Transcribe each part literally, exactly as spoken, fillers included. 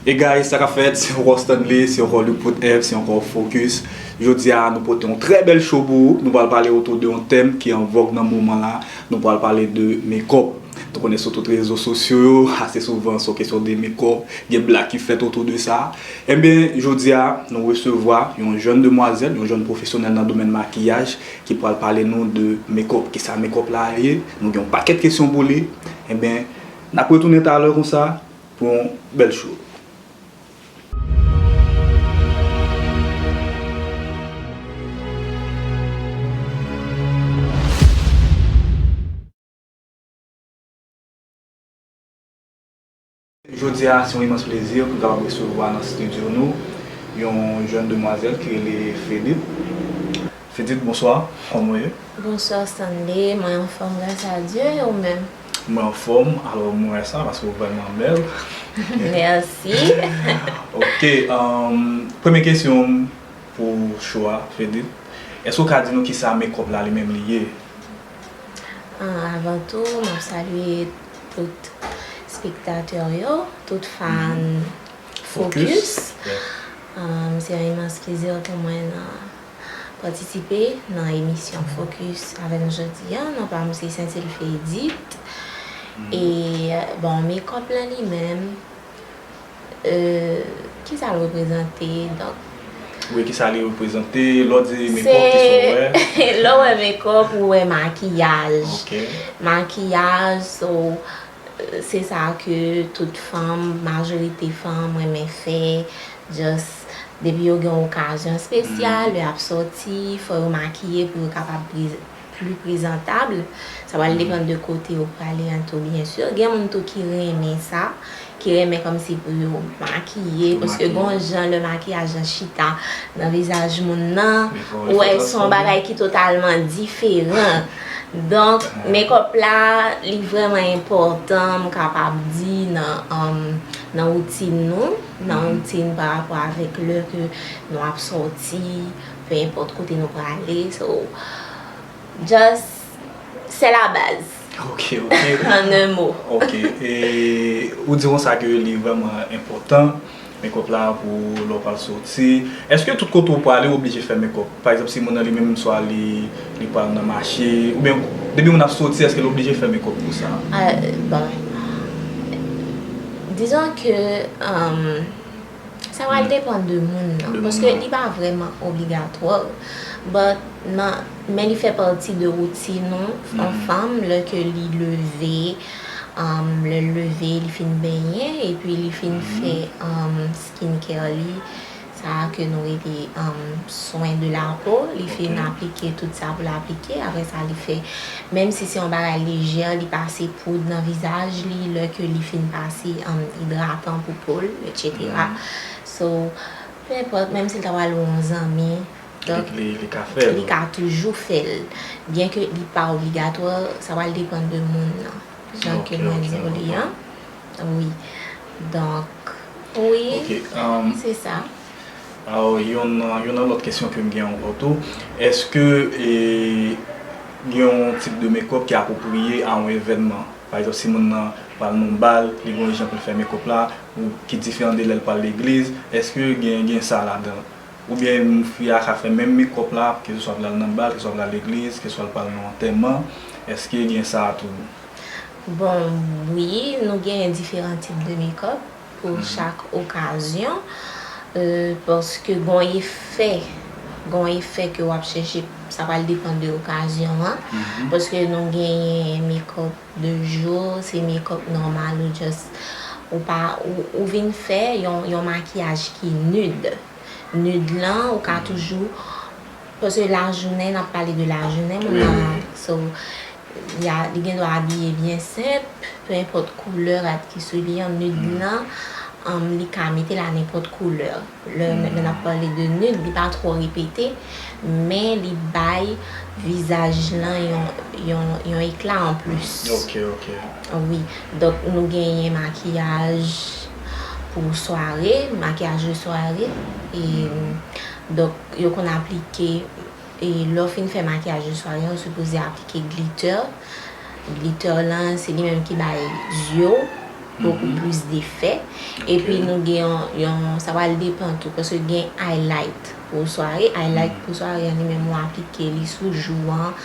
Hey guys, sa k ap fèt? Se ankò Stanley, se ankò Lupwood F, se ankò Focus. Jodi a, nou pote yon trè bèl show pou ou. Nou pral pale otou de yon tèm ki an vòg nan moman la. Nou pral pale de makeup. Nou konnen sou tout rezo sosyo yo, ase souvan se yon kesyon de makeup, gen blag ki fèt otou de sa. Ebyen, jodi a, nou resevwa yon jèn demwazèl, yon jèn pwofesyonèl nan domèn makiyaj ki pral pale nou de makeup. Kisa makeup la ye? Nou gen yon pakèt kesyon pou li. Ebyen, n ap retounen talè konsa pou yon bèl show. Jodi a, se yon imans plezi pou n kapab resevwa nan estidyo nou yon jèn demwazèl ki rele Fedit. Fedit, bonswa, kòman w ye? Bonswa Stanley, mwen anfòm gras a Dye, e ou menm? Mwen anfòm, alò mwen wè sa paske w vrèman bèl. Mèsi. Ok, um, premye kesyon m pou show a, Fedit, èske w ka di nou kisa makeup la li menm li ye? Ah, avan tou, m ap salye tout espektatè yo, tout fan Focus. Focus. Yeah. Um, se yon imans plezi pou mwen nan patisipe nan emisyon Focus avè nou jodi a. Non pa m se Saint-Sylphe Edith. E, bon, makeup la li menm, euh, kisa l reprezante? Donk, wi, kisa li reprezante? Lè w di makeup, kisa w wè? Lè w wè makeup, ou wè makiyaj. Ok. Makiyaj, so, se sa ke tout fanm, majorite fanm renmen fè, just depi yo gen yon okazyon espesyal, lè y ap sòti, fò yo makiye pou yo kapab pre-, pli prezantab. Sa pral depann de kote yo prale an tou, byen si. Gen moun tou ki renmen sa, ki renmen kòmsi pou yo makiye, paske gen yon jan lè makiyaj lan chita nan vizaj moun nan, ou wè se yon bagay ki totalman diferan. Donk, makeup la, li vrèman enpòtan, m kapab di, nan, um, nan woutin nou, nan woutin pa rapò avèk lè ke nou ap sòti, pe enpòt kote nou prale. So, just, c'est la base. Ok, ok. En un mot. Ok, e ou di konsa ke li vrèman enpòtan, makeup la pou lè w pral sòti. Èske tout kote w prale, ou oblije fè makeup? Pa egzanp, si moun nan li menm swa li, li pral nan mache, oubyen depi moun ap sòti, èske l oblije fè makeup pou sa? Euh, bon, dizon ke, um, sa pral depann de moun nan, paske li pa vrèman obligatwa, but nan, men li fè pati de woutin nou, yon fanm, lè ke li leve, um, lè l leve, li fin benyen, epi li fin fè, um, skincare li, sa ke nou rele, um, soin de la peau, li fin aplike tout sa pou l aplike, apre sa li fè, menm si se yon bagay lejè, li pase poud nan vizaj li, lè ke li fin pase, um, idratan pou po l, et cetera. So, pe enpòt, menm si l ta pral wè yon zanmi, donk, li, li ka fè l, li ka toujou fè l. Byen ke li pa obligatwa, sa pral depann de moun nan. Jan ke mwen di w li an. Wi. Donk, wi, se sa. Alò, yon, yon nan lòt kesyon ke m gen ankò tou, èske, e, gen yon tip de makeup ki apwopriye a yon evènman? Pa egzanp, si moun nan pral nan yon bal, li gen yon jan pou l fè makeup la, ou ki diferan de lè l pral legliz, èske gen, gen sa ladan? Oubyen fi a ka fè menm makeup la, keseswa pou l al nan bal, keseswa pou l al legliz, keseswa l pral nan antèman, èske gen sa tou? Bon, wi, nou genyen diferan tip de makeup pou chak okazyon, euh, paske gon efè, gon efè ke w ap chèche, sa pral depann de okazyon an, paske nou genyen makeup de jou, se makeup nòmal ou just, ou pa, ou, ou vin fè yon, yon makiyaj ki nude. Nude lan, ou ka toujou, paske lajounen, n ap pale de lajounen, moun nan, so, li a, li gen dwa abiye byen senp, pe enpòt koulè rad ki sou li an, nude lan, um, li ka mete l a nenpòt koulè. Lè, lè n ap pale de nude, li pa twò repete, men li bay vizaj lan yon, yon, yon ekla an plis. Ok, ok. Wi. Donk, nou genyen makiyaj pou sware, makiyaj de sware. E, donk, yo konn aplike, e lè w fin fè makiyaj de sware, ou sipoze aplike glitter. Glitter lan, se li menm ki bay zye w. bokou plis d'effets. Epi nou gen yon, yon, sa pral depann tou, paske gen highlight pou sware. Highlight pou sware an, li menm ou aplike li sou jou an,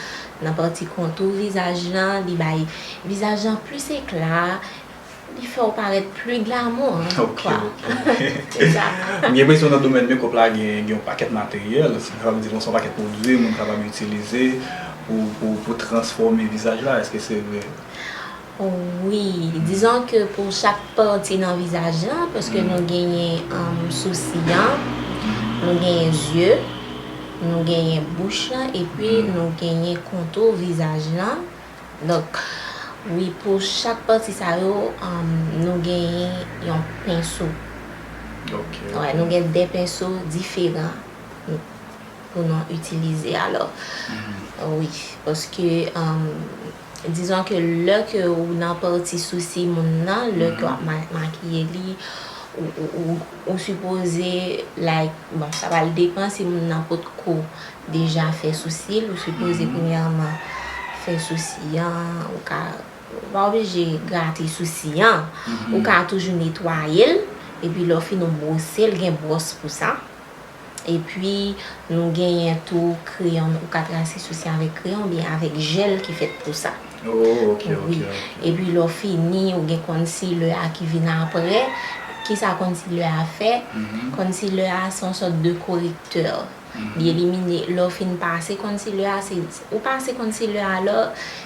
nan pati kontou vizaj lan, li bay vizaj lan plis ekla, li fè w parèt pli glamour, hein, Ok, quoi. ok. C'est ça. M gen enpresyon nan domèn makeup la gen, gen yon pakèt materyèl, sa vle di se yon pakèt pwodui moun kapab itilize pou, pou, pou transfòme vizaj la, èske se vre? Wi, dizon ke pou chak pati nan vizaj lan, paske nou genyen um, sousi an, nou genyen zye, nou genyen bouch lan, epi nou genyen kontou vizaj lan. Donk, wi, pou chak pati sa yo, um, nou genyen yon penso. Ok. Wè, nou gen de penso diferan pou nou itilize. Alò, wi, paske, um, dizon ke lè ke ou nan pati sousi moun nan, lè ke w ap ma- makiye li, ou, ou, ou, ou sipoze, like, bon, sa pral depann si moun nan potko deja fè sousi l, ou sipoze premyèman fè sousi an, ou ka, ou pa oblije grate sousi an, ou ka toujou netwaye l, epi lè w fin ou bwose l, gen bwòs pou sa. Epi nou genyen tou kreyon, ou ka trase sousi avèk kreyon oubyen avèk jèl ki fèt pou sa. Oh, ok, ok, Wi. ok. Epi lè w fini, ou gen concealer a ki vin apre. Kisa concealer a fè? Concealer a se yon sòt de korektè. Li elimine, lè w fin pase concealer a, se, ou pase concealer a lò,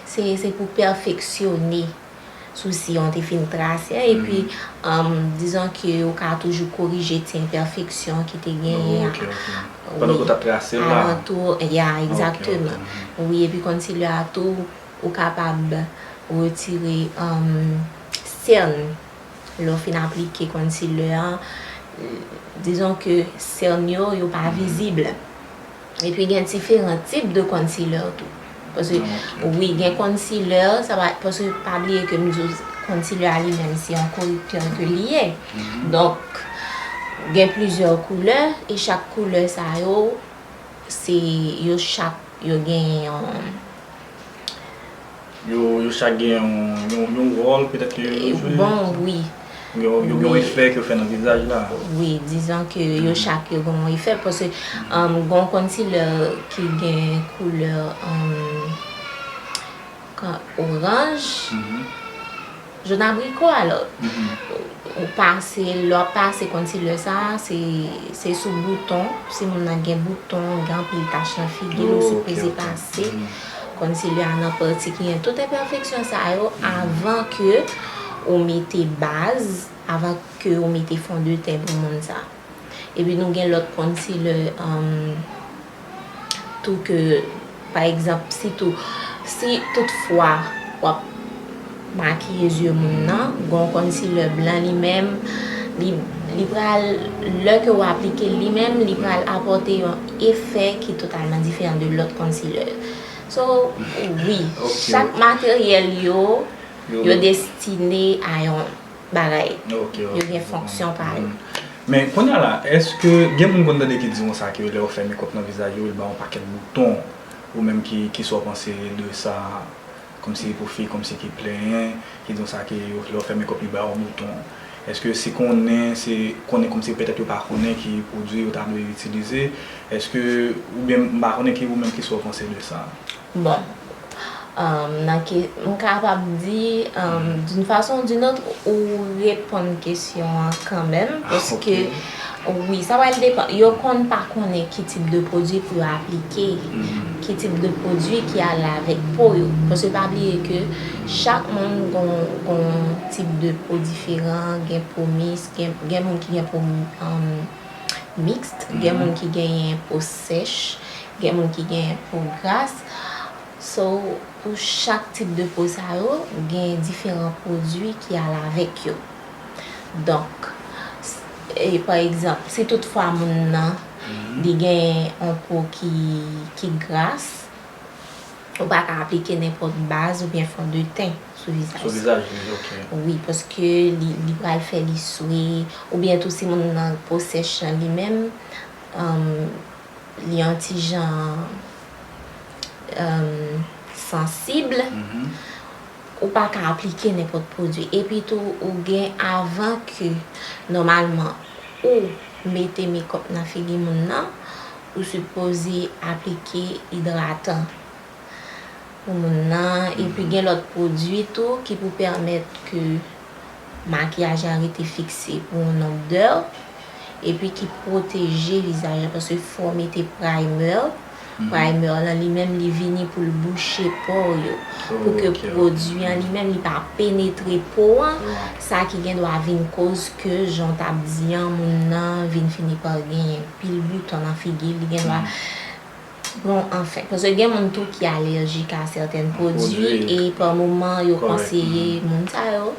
se, se pou pèfeksyone sousi an te fin trase a, epi um, dizon ke ou ka toujou korije ti enpèfeksyon ki te genyen Ok, ok. Pandan ke w t ap trase l la. Alantou, ya, egzakteman. Wi, epi concealer a tou, ou kapab retire um, sèn. Lè w fin aplike concealer an, dizon ke sèn yo, yo pa vizib. Epi gen diferan tip de concealer tou. Paske, wi, gen concealer, sa va, paske pa bliye ke m di w concealer a li menm se yon korektè ke li ye. Donk, gen plizyè koulè, e chak koulè sa yo, se, yo chak, yo gen yon, Yo, yo chak gen yon, yon, yon wòl petèt ke yo jwe. Bon, wi. Yo, yo gen yon efè ke yo fè nan vizaj la. Wi, dizon ke yo chak yo gen yon efè, paske um, gen yon concealer ki gen koulè um, oranj, jòn abriko, alò. Ou pase, lè w ap pase concealer sa, se, se sou bouton, si moun nan gen bouton, gen anpil tach nan figi l, ou sipoze pase concealer a nan pati ki gen tout enpèfeksyon sa yo avan ke ou mete baz, avan ke ou mete fondeten pou moun sa. Epi nou gen lòt concealer um, tou ke, pa egzanp, sitou, si tout fwa w ap makiye zye moun nan, gen yon concealer blan li menm, li, li pral, lè ke w aplike l li menm, li pral apòte yon efè ki totalman diferan de lòt concealer. So, wi, chak materyèl yo, yo destine a yon bagay. Yo gen fonksyon pa yo. Men kounye a la, èske gen moun konn tande ki di konsa ke lè yo fè makeup nan vizaj yo, yo ba yon pakèt bouton, ou menm ki, kisa w panse de sa, kòmsi pou fi, kòmsi ki plenyen, ki di konsa ke yo, lè yo fè makeup yo ba yo bouton. Èske se konnen, se konnen kòmsi petèt yo pa konnen ki pwodui yo ta dwe itilize, èske, oubyen m pa konnen ki ou menm kisa w panse de sa? Bon, um, nan ke, m kapab di, um, d'une façon ou d'une autre, ou reponn kesyon an kanmenm, paske, wi, sa pral depann. Yo konn pa konnen ki tip de pwodui pou yo aplike, ki tip de pwodui ki ale avèk po yo. Paske pa bliye ke chak moun gon, gon tip de po diferan, gen po miks, gen, gen moun ki gen po um, miks, gen moun ki genyen po sèch, gen moun ki genyen po gras. So, pou chak tip de po sa yo, gen diferan pwodui ki al avèk yo. Donk, e, pa egzanp, si toutfwa moun nan, li gen yon po ki, ki gras, ou pa ka aplike nenpòt baz oubyen fondeten sou vizaj. Sou vizaj li, ok. Wi, paske li, li pral fè li swe, oubyen tou si moun nan po sèch lan li menm, um, li yon ti jan um, sansib, Ou pa ka aplike nenpòt pwodui. Epi tou, ou gen, avan ke, nòmalman, ou mete mekòp nan figi moun nan, ou sipoze aplike idratan pou moun nan. Epi gen lòt pwodui tou ki pou pèmèt ke makiyaj la rete fikse pou yon nonb dè, epi ki pwoteje vizaj la, paske fò w mete primer. Primer lan, li menm, li vini pou l bouche pò yo, pou ke pwodui an li menm, li pa penetre po an, sa ki gen dwa vin koz ke, jan w t ap di an, moun nan vin fini pa genyen pil bouton nan figi l, li gen dwa, bon, anfen, paske gen moun tou ki alèjik a sèten pwodui, e pa moman, yo konseye moun sa yo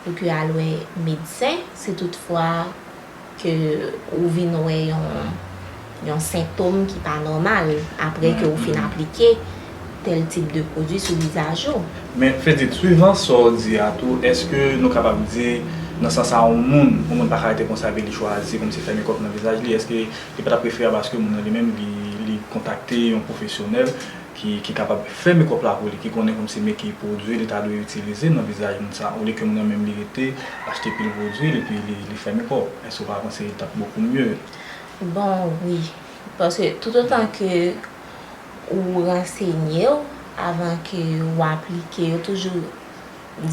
pou ke al wè medsen, si toutfwa ke ou vin wè yon, yon sentòm ki pa nòmal apre ke ou fin aplike tèl tip de pwodui sou vizaj ou. Men, Fedit, swivan sa w di a tou, èske nou kapab di, nan sans sa, yon moun, yon moun pa ka rete konsa epi li chwazi kòmsi fè mekòp nan vizaj li, èske li pa ta preferab aske moun nan li menm, li, li kontakte yon pwofesyonèl ki, ki kapab fè mekòp la pou li, ki konnen kòmsi men ki pwodui li ta dwe itilize nan vizaj moun sa, olye ke moun nan menm li rete achte pil pwodui l epi li, li fè mekòp? Èske w pa panse li t ap bokou mye? Bon, wi. Paske toutotan ke ou ransenye w avan ke w aplike, yo toujou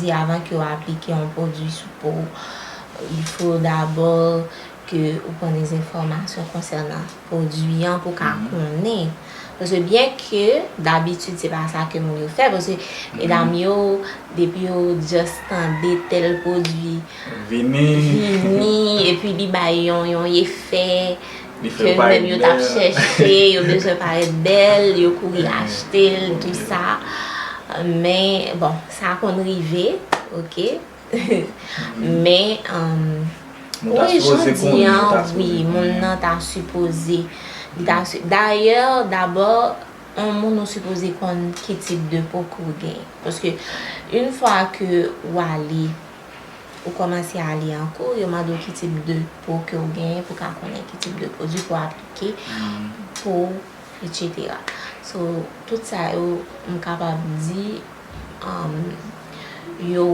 di avan ke w aplike yon pwodui sou po w, il faut d'abord ke ou pran des informations concernant pwodui an pou ka konnen. Paske byen ke dabitid se pa sa ke moun yo fè, paske medam yo, depi yo just tande tèl pwodui vini, epi li bay yon, yon efè ke yo menm yo t ap chèche, yo bezwen parèt bèl, yo kouri achte l, tou sa. Men, bon, sa konn rive, oke? Men, um, wi, jan w di an, wi, moun nan ta sipoze. Li ta si-, dayè, dabò, yon moun ou sipoze konn ki tip de po ke w genyen. Paske, yon fwa ke w ale, ou kòmanse ale an kou, yo mande w ki tip de po ke w genyen pou w ka konnen ki tip de pwodui pou w aplike, po w, etsetera. So, tout sa yo, m kapab di, um, yo,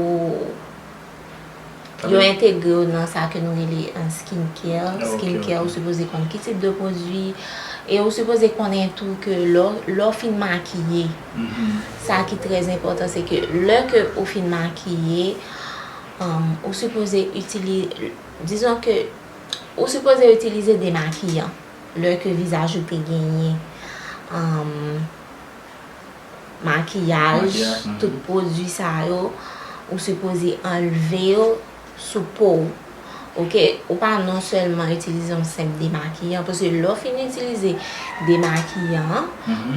yo entegre yo nan sa ke nou rele, uh, skincare. Skincare, ou sipoze konn ki tip de pwodui, e ou sipoze konnen tou ke lè w, lè w fin makiye, sa ki trè enpòtan, se ke lè ke ou fin makiye, um, ou sipoze itili-, dizon ke ou sipoze itilize demakiyan. Lè ke vizaj ou te genyen, um, makiyaj, tout pwodui sa yo, ou sipoze anlve yo sou po w. Oke? Ou pa non sèlman itilize yon senp demakiyan, paske lè w fin itilize demakiyan an,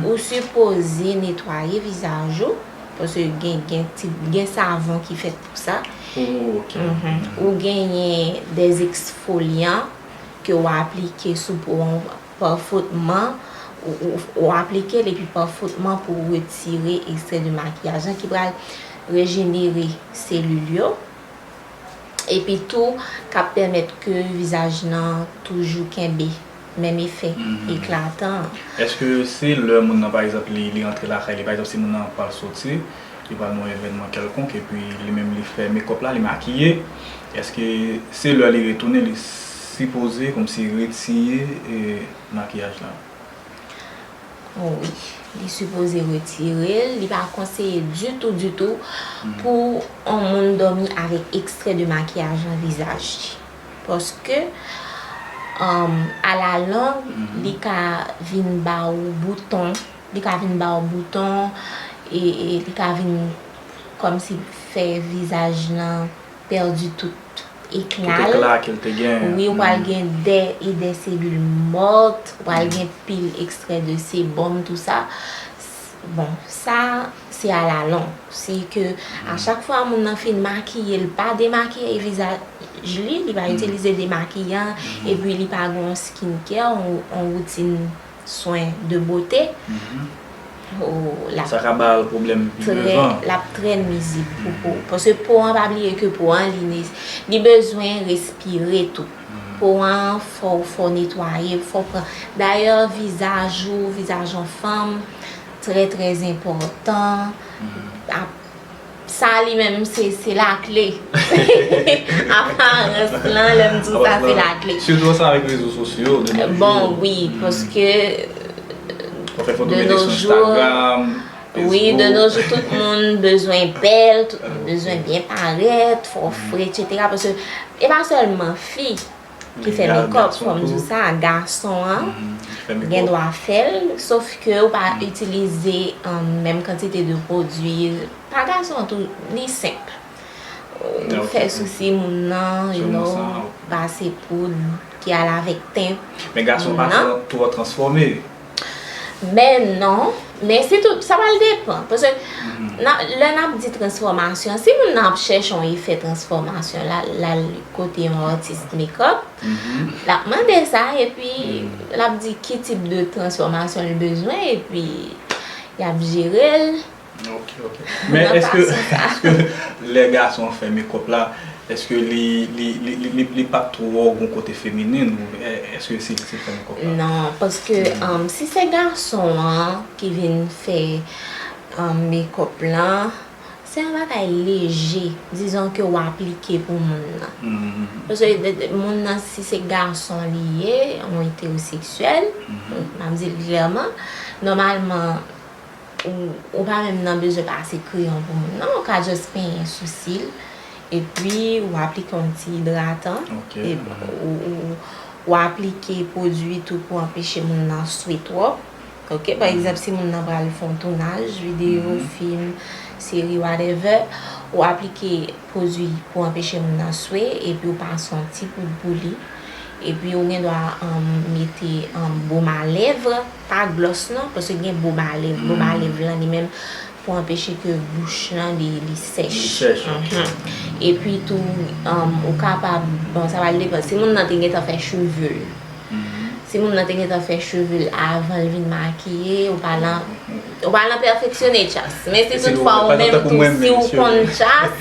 ou sipoze netwaye vizaj ou, paske gen, gen ti, gen savon ki fèt pou sa. Ou genyen des exfoliants ke w aplike sou po an pa fotman, ou, ou, ou aplike l epi pa fotman pou w retire ekstrè de makiyaj lan ki pral rejenere selil yo, epi tou k ap pèmèt ke vizaj lan toujou kenbe menm efè eklatan an. Èske se lè moun nan, pa egzanp, li, li rantre lakay li, pa egzanp, si moun nan pral soti, li pral nan yon evènman kèlkonk, epi li menm li fè mekòp la, li makiye, èske se lè li retounen, li sipoze kòmsi retire, e, makiyaj la? Wi, li sipoze retire l, li pa konseye ditou, ditou pou yon moun dòmi avèk ekstrè de makiyaj nan vizaj li. Paske, um, a la long, li ka vin ba w bouton, li ka vin ba w bouton, e, e li ka vin kòmsi fè vizaj lan pèdi tout ekla l. Tout ekla ke l te gen. Wi, ou pral gen dè e dè selil mò, ou pral gen pil ekstrè de sebòm, tou sa. Bon, sa, se a la long. Se ke a chak fwa moun nan fin makiye, l pa demakiye vizaj li, li pa itilize demakiyan, epi li pa gen yon skincare, yon, yon woutin swen de bote, o, l ap trè, l ap trè nwizib pou po. Paske po an, pa bliye ke po an, li ne-, li bezwen respire tou. Po an, fò, fò netwaye, fò pran. Dayè, vizaj ou, vizaj yon fanm, trè, trè enpòtan. Ap Sa li menm se se lakle. Aparans lan, lè m di w sa, se lakle. Sitou ansanm avèk rezo sosyo de nos jours. Bon, wi, paske de nos jours, wi, de nos jours, tout moun bezwen bèl, tout moun bezwen byen parèt, fò fre, etsetera. Paske e pa sèlman fi ki fè mekòp, fò m di w sa, gason an gen dwa fè l, sof ke ou pa itilize menm kantite de pwodui. Pa gason an tou, li senp. Ou fè sousi moun nan, you know, pase poud ki al avèk ten. Men gason pa twò transfòme. Men non, men se tout, sa pral depan. Paske lè n ap di transfòmasyon, si moun nan ap chèche yon efè transfòmasyon, l al kote yon atis mekòp, l ap mande sa, epi l ap di ki tip de transfòmasyon l bezwen, epi y ap jere l. Ok, ok. Men èske, èske lè gason an fè mekòp la, èske li, li, li, li, li, li pa twò gon kote feminen, ou èske si, si l fè mekòp la? Non, paske um, si se gason an ki vin fè um, mekòp lan, se yon bagay leje, dizon ke w aplike pou moun nan. Paske moun nan, si se gason li ye, yon etewoseksyèl, m ap di l klèman, nòmalman, ou, ou pa menm nan bezwen pase kreyon pou moun nan, ou ka just penyen sousi l, epi ou aplike yon ti idratan, epi ou, ou, ou aplike pwodui tou pou anpeche moun nan swe twòp. Ok, pa egzanp, si moun nan pral fè yon tounaj, videyo, fim, seri, whatever, ou aplike pwodui pou anpeche moun nan swe, epi ou pase yon ti poud pou li. Epi ou gen dwa um, mete um, baume à lèvres, pa glòs non, paske gen baume à lèvres. Baume à lèvres lan li menm pou anpeche ke bouch lan li, li sèch. Epi tou, um, ou kapab, bon, sa pral depann. Si moun nan te gentan fè cheve l, si moun nan te gentan fè cheve l avan l vin makiye, ou pa lan, ou pa lan pèfeksyone chas. Men si toutfwa ou menm tou, si ou konn chas,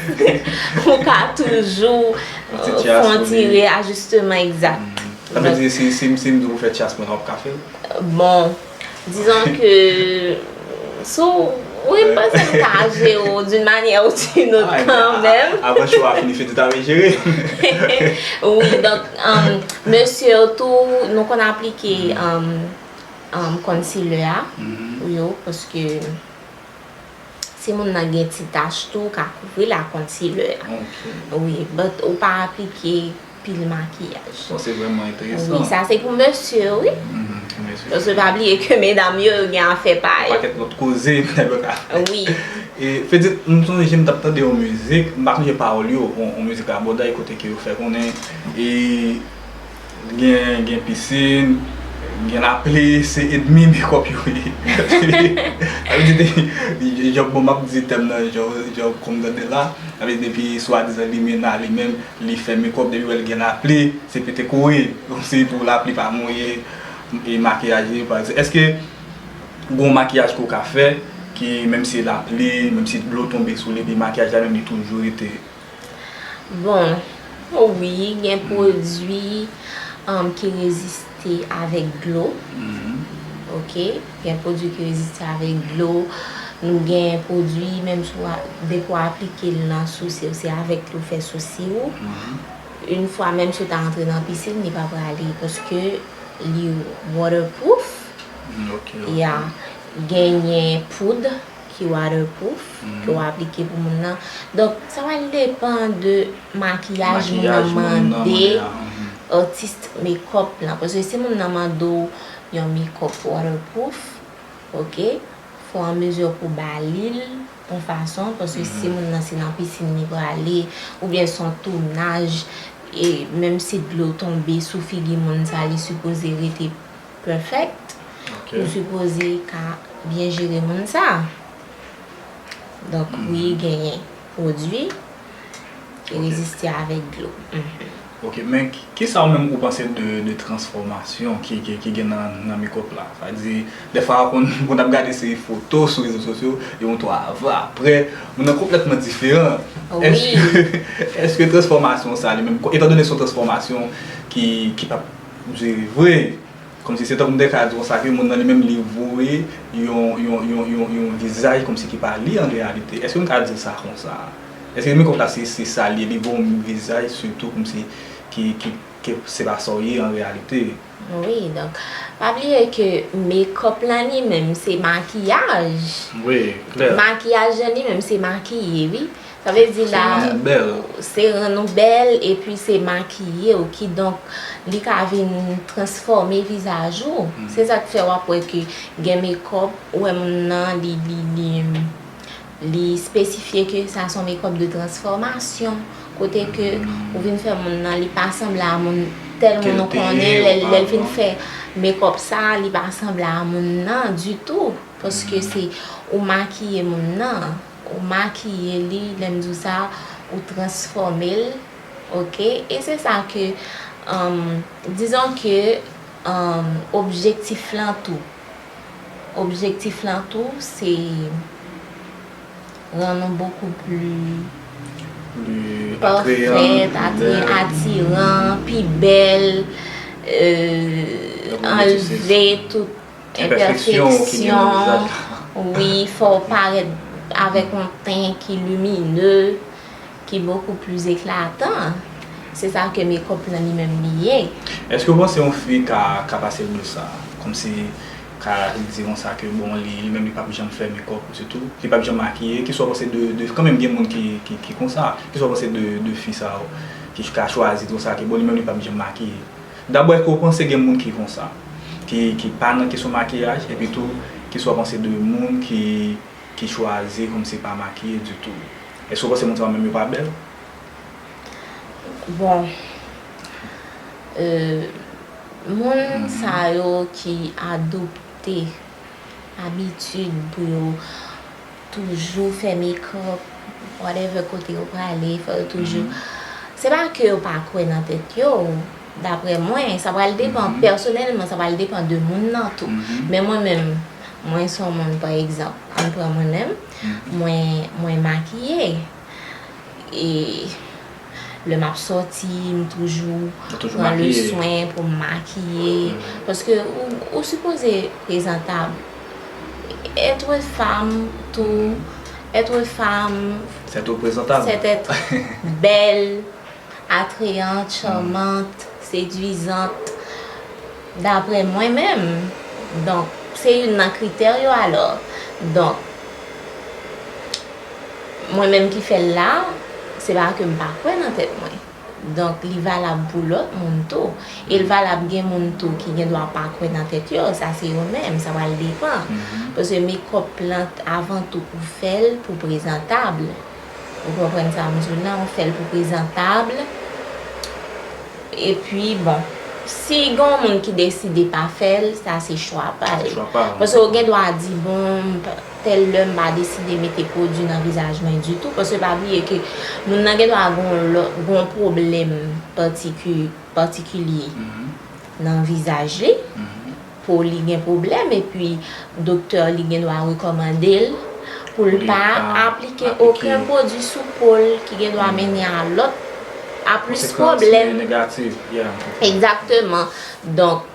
ou ka toujou fè yon ti reajisteman egzak. Sa vle di si, si, si m di w fè chas mwen, w ap ka fè l? Bon, dizon ke sou, wi, m panse m ka jere w d'une manière ou d'une autre kanmenm. Avan show a fini, Fedit ap jere. Wi, donk, um, mesye yo tou, nou konn aplike um, um, concealer a pou yo, paske si moun nan gen ti tach tou, ou ka kouvri l ak concealer a. Wi, but ou pa aplike pil makiyaj. Bon, se vrèman enteresan. Wi, sa se pou mesye, wi. Paske pa bliye ke medam yo, yo gen afè pa yo. Pakèt lòt koze, nèg yo ka fè. Wi. E, Fedit, m sonje m t ap tande yon mizik, m pa sonje pawòl yo, yon, yon mizik rabòday kote ke yo fè konnen, e, gen, gen pisin, gen lapli, se edmi mekòp yo ye. Sa vle di, jan, bon, m ap di tèm nan, jan, jan kòm tande la, sa vle di depi swadizan limena li menm, li fè mekòp, depi w wè l gen lapli, se pete kore, kòmsi pou lapli pa mouye e makiyaj li, pa egzanp. Èske gen yon makiyaj ke w ka fè, ki menm si lapli, menm si dlo tonbe sou li, epi makiyaj la menm li toujou rete? Bon, wi, gen pwodui um, ki reziste avèk dlo. Ok, gen pwodui ki reziste avèk dlo. Nou gen pwodui, menm si w a, depi w aplike l nan sousi w, se avèk li w fè sousi w. Yon fwa, menm si w ta antre nan pisin, li pa prale, paske li waterproof. Ya, genyen poud ki waterproof, ke w aplike pou moun nan. Donk, sa va depan de makiyaj moun nan mande atis mekòp lan. Paske si moun nan mande w yon mekòp waterproof, ok, fò an mezi pou ba li l yon fason, paske si moun nan se nan pisin li prale, oubyen se yon tounaj, e menm si dlo tonbe sou figi moun sa, li sipoze rete perfect. Ok. Ou sipoze ka byen jere moun sa. Donk, wi, genyen pwodui ki reziste avèk dlo. Ok, men ki, kisa ou menm ou panse de, de transfòmasyon ki, ki, ki gen nan, nan mekòp la? Sa vle di, dèfwa, konn, konn ap gade seri foto sou rezo sosyo, yo montre w avan, aprè, moun nan konplètman diferan. Wi. Èske, èske transfòmasyon sa li menm, etandone se yon transfòmasyon ki, ki p ap dire vre, Kòmsi se tankou m te ka di konsa ke moun nan li menm li voye yon, yon, yon, yon, yon vizaj kòmsi ki pa li an reyalite. Èske m ka di sa konsa? Èske mekòp la se, se sa li ye, li voye yon vizaj sitou kòmsi ki, ki, ke se pa sa w ye an reyalite? Wi, donk, pa bliye ke mekòp lan li menm se makiyaj. Wi, klè. Makiyaj lan li menm se makiye, wi. Sa vle di la, se rann ou bèl, epi se makiye w, kidonk li ka vin transfòme vizaj ou. Se sa k fè w ap wè ke gen mekòp, ou wè moun nan, li, li, li, li espesifye ke sa se yon mekòp de transfòmasyon. Kote ke ou vin fè moun nan, li pa sanble a moun, tèl moun ou konnen, lè, lè l vin fè mekòp sa, li pa sanble a moun nan ditou. Paske se ou makiye moun nan. Ou makiye li, lè m di w sa, ou transfòme l, oke? E se sa ke, um, dizon ke, um, objektif lan tou. Objektif lan tou, se rann ou bokou pli pafèt, atire, atiran, pi bèl, euh, anlve tout enpèfeksyon ki gen nan vizaj la. Wi, fò w parèt avèk yon ten ki limine, ki bokou pli eklatan. Se sa ke mekòp lan li menm li ye. Èske w panse yon fi ka, ka pase l de sa? Kòmsi ka di konsa ke bon, li, li menm li p ap janm fè mekòp, sitou, li p ap janm makiye. Kisa w panse de, de, kanmenm gen moun ki, ki, ki konsa. Kisa w panse de, de fi sa yo ki ka chwazi konsa ke bon, li menm li p ap janm makiye? Dabò, èske w panse gen moun ki konsa, ki, ki pa nan kesyon makiyaj, epi tou, kisa w panse de moun ki, ki chwazi kòmsi pa makiye ditou? Èske w panse moun sa yo menm yo pa bèl? Bon, euh, moun sa yo ki adopte abitid pou yo toujou fè mekòp, whatever kote yo prale, fò yo toujou. Se pa ke yo pa kwè nan tèt yo, daprè mwen, sa pral depann, pèsonèlman, sa pral depann de moun nan tou. Men mwen menm, mwen se yon moun, pa egzanp, ann pran mwen menm, mwen, mwen makiye. E lè m ap sòti, m toujou pran le swen pou m makiye. Paske ou, ou sipoze prezantab. Être femme, tou, être femme, c'est être belle, attrayante, charmante, séduisante, daprè mwen menm. Donk, se youn nan kritè yo alò. Donk, mwen menm ki fè l la, se pa ke m pa kwè nan tèt mwen. Donk, li valab pou lòt moun tou. E l valab gen moun tou ki gen dwa pa kwè nan tèt yo, sa se yo menm, sa pral depann. Paske mekòp lan, avan tou, ou fè l pou prezantab. Ou konprann sa m di w lan, ou fè l pou prezantab. Epi, bon, si gen yon moun ki deside pa fè l, sa se chwa pa l. Paske ou gen dwa di, bon, tèl lè m pa deside mete pwodui nan vizaj mwen ditou. Paske pa bliye ke moun nan gen dwa gen yon lòt, gen yon pwoblèm patiki-, patikilye nan vizaj li. Po li gen pwoblèm, epi doktè li gen dwa rekòmande l pou l pa aplike okenn pwodui sou po l ki gen dwa mennen a lòt, a plis pwoblèm. Konsekans negatif, yeah. Egzakteman. Donk,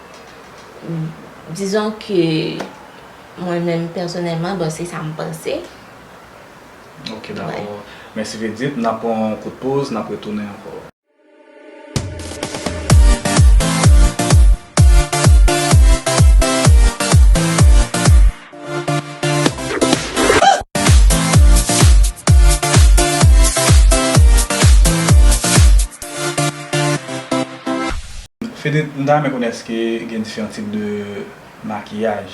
dizon ke mwen menm pèsonèlman, bon, se sa m panse. Ok, dakò. Mèsi Vedith, n ap pran yon kout poz, n ap retounen ankò. Vedith, m ta renmen konnen èske gen diferan tip de makiyaj?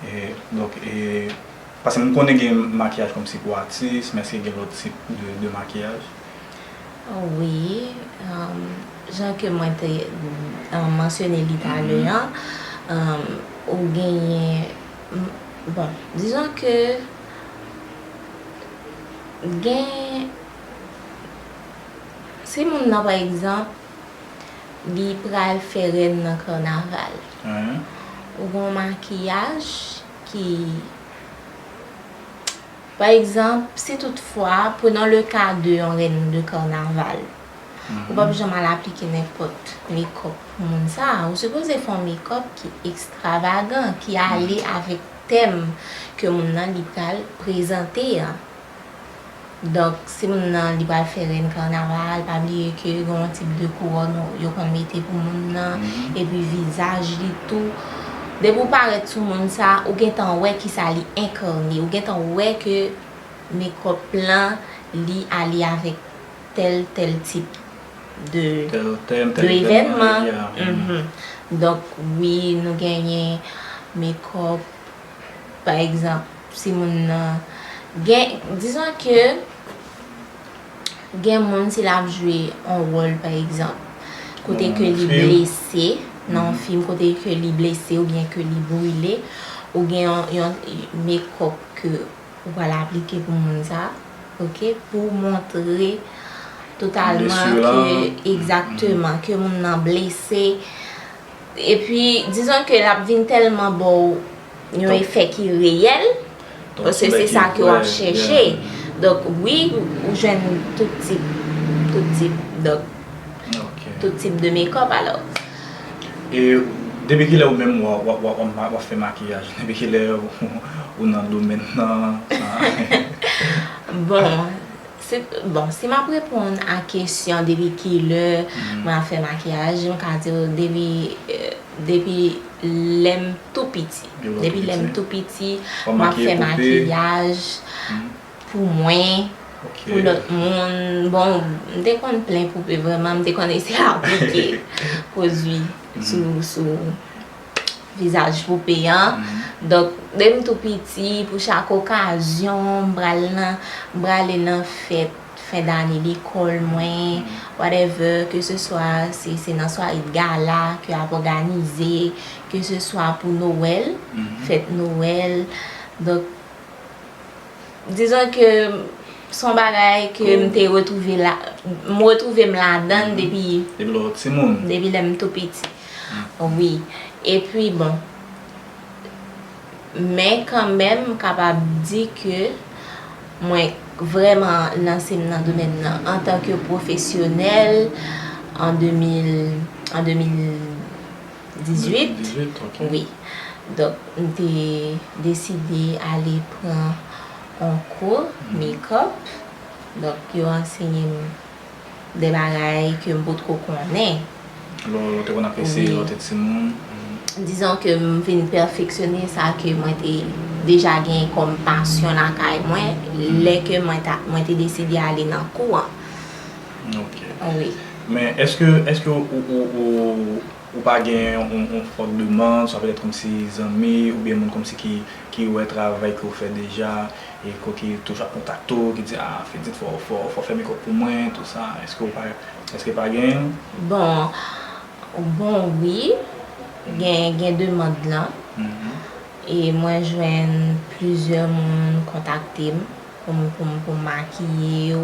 E, donk, e, paske m konnen gen makiyaj kòmsi pou atis, men èske gen lòt tip de, de makiyaj? Wi, um, jan ke mwen te, um, mansyone li talè an, um, ou genyen, m-, bon, dizon ke gen, si moun nan, pa egzanp, li pral fè rèn nan kanaval. Ou gen yon makiyaj ki, pa egzanp, si toutfwa, prenons le cas de yon rèn de kanaval. Ou p ap janm al aplike nenpòt makeup pou moun sa a. Ou sipoze fè yon makeup ki ekstravagan, ki ale avèk tèm ke moun nan li pral prezante an. Donk, si moun nan li pral fè rèn kanaval, pa bliye ke gen yon tip de kouwòn yo konn mete pou moun nan, epi vizaj li tou. Depi w parèt sou moun sa, ou gentan wè kisa li enkane, ou gentan wè ke makeup lan li ale avèk tèl, tèl tip de, Tèl tèm, de tèl evènman evènman. li ye a. Mhm. Donk, wi, nou genyen makeup, pa egzanp, si moun nan gen, dizon ke gen moun si l ap jwe yon wòl, pa egzanp, kote Nan ke yon li fim. Blese, nan yon fim, kote ke li blese oubyen ke li brile, ou gen yon, yon makeup ke ou pral aplike pou moun sa, ok, pou montre totalman Blesir lan. Ke, egzakteman, ke moun nan blese. Epi, dizon ke l ap vin tèlman ba w yon efè ki reyèl, paske se sa ke w ap chèche. Donk, wi, ou jwenn tout tip, tout tip, donk, tout tip de makeup, alò. E depi kilè ou menm w ap, w ap, w ap, w ap fè makiyaj? Depi kilè ou, ou nan domèn nan? Bon, se, bon, si m ap reponn a kesyon depi kilè mwen ap fè makiyaj, m ka di w depi, eh, depi lè m tou piti. Depi lè m tou piti, m ap fè makiyaj pou mwen, pou lòt moun. Bon, m te konn plen poupe vrèman, m te konn eseye aplike pwodui sou, sou vizaj poupe an. Donk, depi m tou piti, pou chak okazyon, m pral nan, m prale nan fèt fen dane lekòl mwen, whatever, ke se swa se, se nan sware de gala ke ap òganize, ke se swa pou Nowèl, fèt Nowèl. Donk, dizon ke se yon bagay ke m te retwouve la, m retwouve m ladan depi, Depi lè w timoun. Depi lè m tou piti. Wi. Epi, bon, men kanmenm, m kapab di ke mwen vrèman lanse m nan domèn nan antanke pwofesyonèl an de mil, an de mil dizuit. Dizuit, ok. Wi. Donk, m te deside ale pran yon kou makeup. Donk, yo ansenye m de bagay ke m potko konnen. Lè w te konn apresye lè w te timoun. Dizon ke m vin pèfeksyone sa ke mwen te deja gen kòm pasyon lakay mwen, lè ke mwen ta, mwen te deside ale nan kou an. Ok. Wi. Men èske, èske ou, ou, ou, ou pa gen yon, yon fòk demann, swa petèt kòmsi zanmi, oubyen moun kòmsi ki, ki wè travay ke w fè deja, e ki toujou ap kontakte w, ki di, ah, Fedit, fò, fò, fò fè makeup pou mwen, tou sa. Èske w pa, èske pa gen? Bon, bon, wi. Gen, gen demann lan. E mwen jwenn plizyè moun kontakte m pou m, pou m, pou m makiye yo,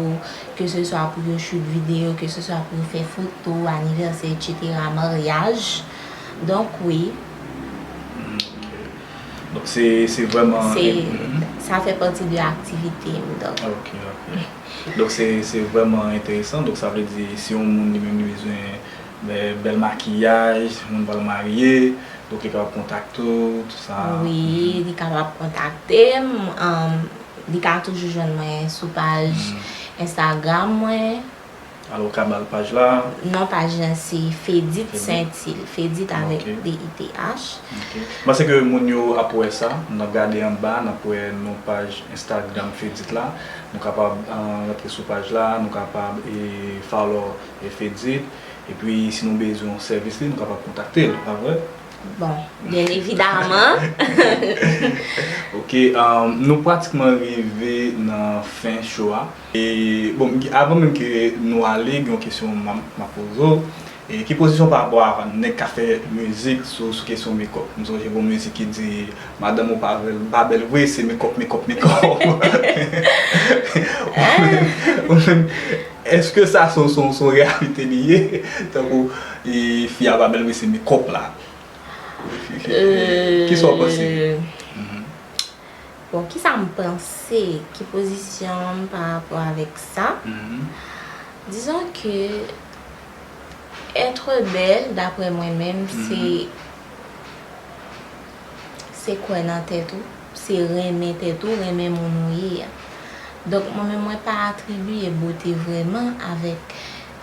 ke se swa pou yo shoot videyo, ke se swa pou yo fè foto, anivèsè, etsetera, maryaj. Donk, wi. Donk, se, se vrèman. Sa fè pati de aktivite m, donk. Ok, ok. Donk, se, se vrèman enteresan. Donk, sa vle di, si yon moun li menm li bezwen bèl, bèl makiyaj, si moun pral marye, donk, li kapab kontakte w, tou sa. Wi, li kapab kontakte m. Li ka toujou jwenn mwen sou paj Instagram mwen. Alò, ou ka ba l paj la? Non, paj la se Fedit Saintil. Fedit avèk D I T H. M panse ke moun yo ap wè sa, n ap gade anba, n ap wè non paj Instagram Fedit la. Nou kapab rantre sou paj la, nou kapab follow Fedit. Epi, si nou bezwen yon sèvis li, nou kapab kontakte l, pa vre? Bon, byen evidaman. Ok, nou pratikman rive nan fen show a. E, bon, avan menm ke nou ale, gen yon kesyon m ap poze w. E ki pozisyon w pa rapò a nèg k ap fè mizik sou, sou kesyon makeup? M sonje gen yon mizik ki di, madanm ou pa bèl, pa bèl vre, se makeup, makeup, makeup. Ou menm, èske sa se yon, se yon, se yon reyalite li ye? Tankou, e, fi a pa bèl vre, se makeup la. Kisa w panse? Bon, kisa m panse? Ki pozisyon m pa rapò avèk sa? Dizon ke Être belle, daprè mwen menm, se se kwè nan tèt ou, se renmen tèt ou, renmen moun ou ye a. Donk, mwen menm, mwen pa atribiye bote vrèman avèk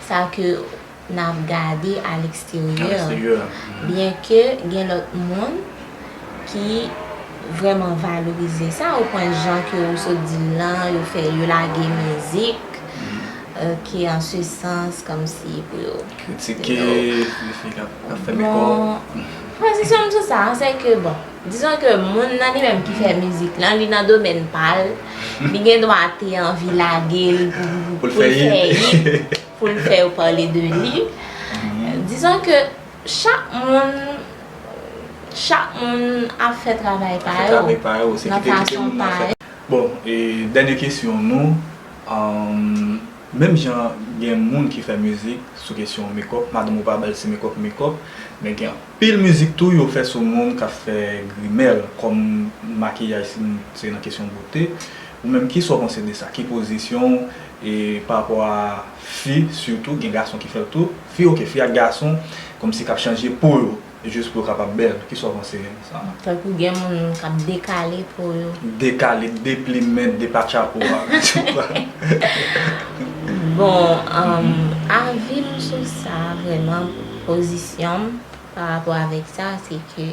sa ke n ap gade a leksteryè. Byenke gen lòt moun ki vrèman valorize sa, o pwen jan ke ou sot di l lan, yo fè, yo lage mizik, euh, ki an se sans, kòmsi pou yo kritike fi k ap fè mekòp. Bon, pozisyon m sou sa, se ke, bon, dizon ke moun nan li menm ki fè mizik lan, li nan domèn pa l, li gen dwa te anvi lage l pou, pou l fè hit, pou l fè yo pale de li. Dizon ke chak moun, chak moun ap fè travay pa yo, nan fason pa yo. Bon, e dènye kesyon nou, um, menm jan gen moun ki fè mizik sou kesyon mekòp, madanm ou pa ba l se mekòp, mekòp, men gen anpil mizik tou yo fè sou moun k ap fè grimèl, kòm makiyaj, si n, se nan kesyon bote. Ou menm, kisa w panse de sa? Ki pozisyon w, e, pa rapò a fi, sitou, gen gason ki fè l tou? Fi, oke, fi ak gason, kòmsi k ap chanje po yo, jis pou yo kapab bèl. Kisa w panse de sa? Tankou gen moun k ap dekale po yo. Dekale, deplimen, depatcha po a. Bon, um, avi m sou sa, vrèman, pozisyon m pa rapò avèk sa, se ke,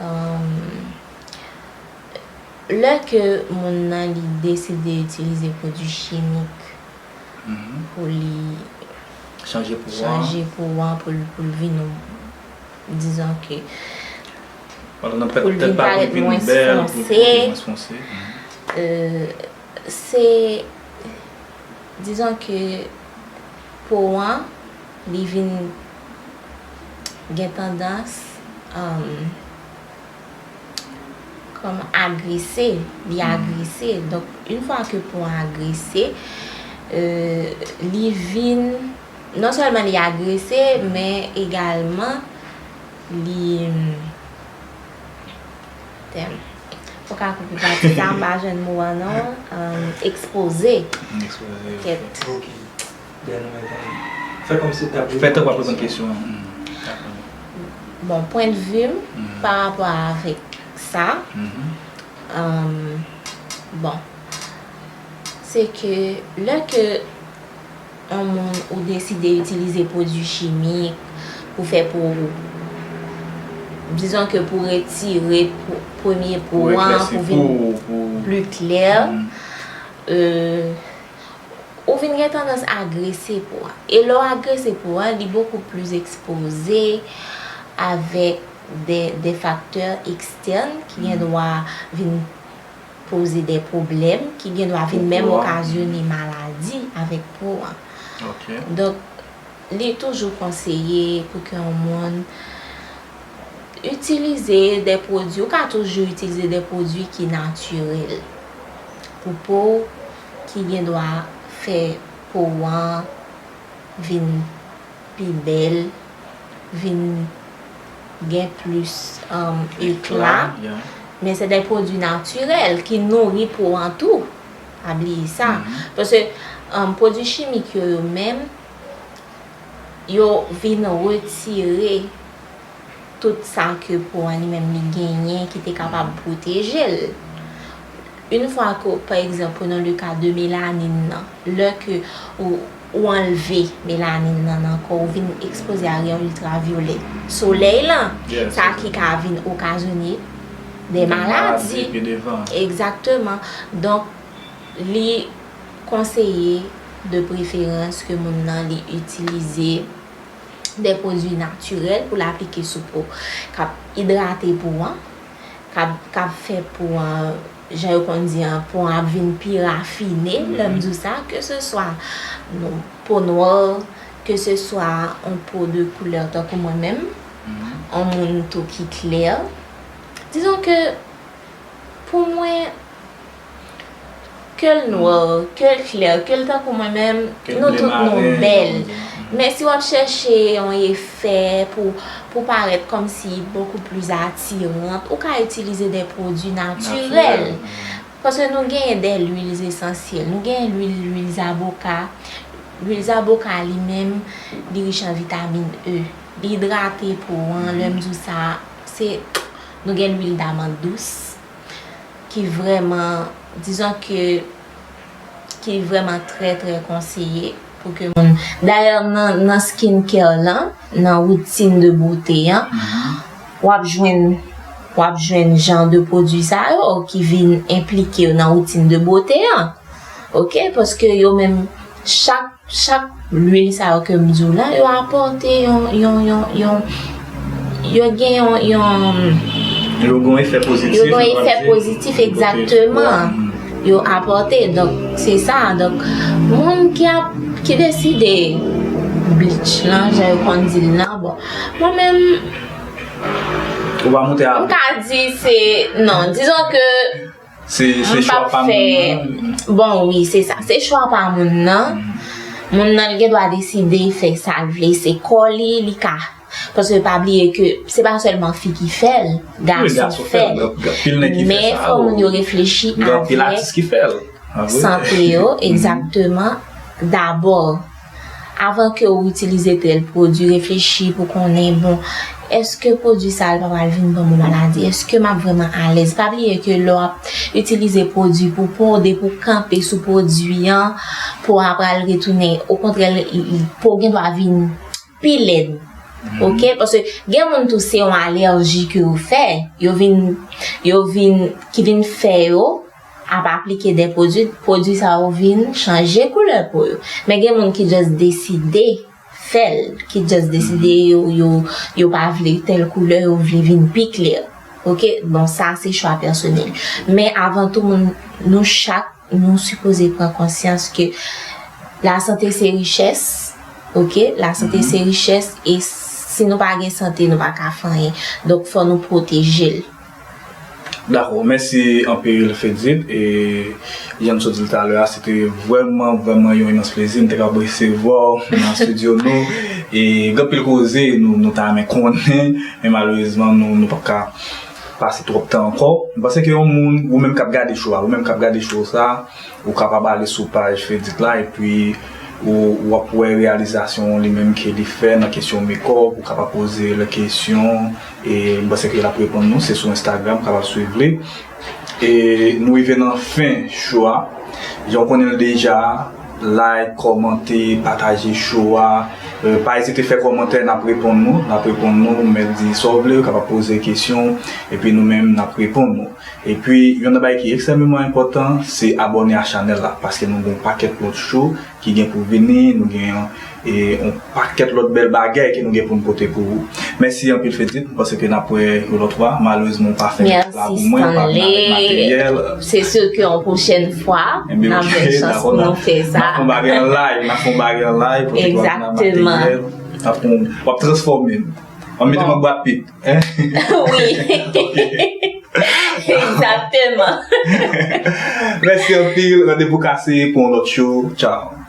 um, lè ke moun nan li deside itilize pwodui chimik pou li chanje po an, pou l, pou l vin, dizon ke pou l vin parèt mwens fonse, euh, se, dizon ke po an, li vin gen tandans, um, kòm agrese, li agrese. Donk, yon fwa ke po an agrese, euh, li vin, non sèlman li agrese, men egalman, li, tèm. Ou ka koupe pati sa, m pa jwenn mo an non. Um, ekspoze. Ekspoze, ok. Kèt. Ok. Dèyè nou mèt an. Fè kòmsi w t ap reponn kesyon an. Fè tankou w ap reponn kesyon an. Bon, pwendvi m pa rapò avèk sa, um, bon, se ke lè ke yon moun ou deside itilize pwodui chimik pou fè po, dizon ke pou retire po, premye po an, pou vin pli klè, euh, ou vin gen tandans agrese po a. E lè w agrese po a, li bokou plis ekspoze avèk de, de faktè ekstèn ki gen dwa vin poze de pwoblèm, ki gen dwa vin menm okazyone maladi avèk po an. Donk, li toujou konseye pou ke yon moun itilize de pwodui, ou ka toujou itilize de pwodui ki natirèl pou po w, ki gen dwa fè po w an vin pi bèl, vin gen plis, um, ekla. Men se de pwodui natirèl ki nouri po an tou. Pa bliye sa. Paske, um, pwodui chimik yo, yo menm, yo vin retire tout sa ke po an li menm li genyen ki te kapab pwoteje l. Yon fwa ke, pa egzanp, prenons le cas de melanin nan, lè ke ou, ou anlve melanin nan nan kò w, ou vin ekspoze a reyon iltravyolè solèy lan, sa ki ka vin okazyone de maladi. Egzakteman. Donk, li konseye de preferans ke moun nan li itilize de pwodui natirèl pou l aplike sou po, k ap idrate po an, k ap, k ap fè po an, jan yo konn di an, po an ap vin pi rafine, lè m di w sa, ke se swa po nwè, ke se swa yon po de koulè tankou mwen menm, yon moun tou ki klè. Dizon ke pou mwen, ke l nwè, ke l klè, ke l tankou mwen menm, nou tout nou bèl. Men si w ap chèche yon efè pou, pou parèt kòmsi bokou plis atirant, ou ka itilize de pwodui natirèl. Paske nou genyen de lwil esansyèl, nou genyen lwil, lwil zaboka, Lwil zaboka li menm, li rich an vitamin E. Li idrate po an, lè m di w sa, se, nou gen lwil damann dous ki vrèman, dizon ke, ki vrèman trè, trè konseye pou ke moun. Dayè, nan, nan skincare lan, nan woutin de bote an, w ap jwenn, w ap jwenn jan de pwodui sa yo ki vin enplike yo nan woutin de bote an. Oke? Paske yo menm, chak, chak lwil sa yo ke m di w la, yo apòte yon, yon, yon, yon, yo gen yon, yon, Yo gen yon efè pozitif. Yo gen yon efè pozitif, egzakteman. Yo apòte. Donk, se sa. Donk, moun ki ap, ki deside bleach lan, jan yo konn di l lan, bon, mwen menm, Ou pa monte a. M ka di se, non, dizon ke Se se chwa pa moun nan. Bon, wi, se sa. Se chwa pa moun nan. Moun nan, li gen dwa deside fè sa l vle. Se kò li, li ka. Paske pa bliye ke se pa sèlman fi ki fè l, gason fè l. Men fò moun yo reflechi avèk sante yo, egzakteman. Dabò, avan ke w itilize tèl pwodui, reflechi pou konnen, bon, èske pwodui sa a pa pral vin ban mwen maladi? Èske m ap vrèman alèz? Pa bliye ke lè w ap itilize pwodui pou po, depi w kanpe sou pwodui an, po a pral retounen, okontrè, po gen dwa vin pi lèd. Oke? Paske gen moun tou se yon alèji ke yo fè, yo vin, yo vin, ki vin fè yo ap aplike de pwodui, pwodui sa yo vin chanje koulè po yo. Men gen moun ki just deside fè l, ki just deside yo, yo, yo pa vle tèl koulè, yo vle vin pi klè. Oke? Bon, sa se chwa pèsonèl. Men avan tou, moun, nou chak, nou sipoze pran konsyans ke lasante se richès, oke? Lasante se richès, e si nou pa gen sante, nou pa ka fè anyen. Donk, fò nou pwoteje l. Dakò, mèsi anpil Fedit. E jan m sot di l talè a, se te vrèman, vrèman yon imans plezi. M te kab resevwa w nan estidyo nou. E gen anpil koze nou, nou ta renmen konnen, men malerezman, nou, nou p ap ka pase twòp tan ankò. M panse ke yon moun, ou menm k ap gade show a, ou menm k ap gade show sa, ou kapab ale sou paj Fedit la, epi ou, w ap wè reyalizasyon li menm ke li fè nan kesyon makeup, ou kapab poze l kesyon, e m panse ke l ap reponn nou, se sou Instagram, ou kapab swiv li. E nou rive nan fen show a. Jan w konnen l deja, like, kòmante, pataje show a. E, pa ezite fè kòmantè, n ap reponn nou, n ap reponn nou, mèt di sa w vle, ou kapab poze kesyon, epi nou menm n ap reponn nou. Epi, youn nan bagay ki ekstrèmeman enpòtan, se abòne a chanèl la, paske nou gen yon pakèt lòt show ki gen pou vini, nou gen, e, yon pakèt lòt bèl bagay ke nou gen pou n pote pou ou. Mèsi anpil Fedit, m panse ke n ap wè yon lòt fwa. Malerezman, ou pa fè la pou mwen, ou pa vin avèk materyèl. Se si ke yon pwochèn fwa, n ap jwenn chans pou nou fè sa. N ap fè yon bagay an live, n ap fè yon bagay an live, poutèt w ap vin ak materyèl, n ap fè yon, w ap transfòme m. W ap mete m an Brad Pitt. Wi. Egzakteman. Mèsi anpil. Randevou kase pou yon lòt show. Tchao.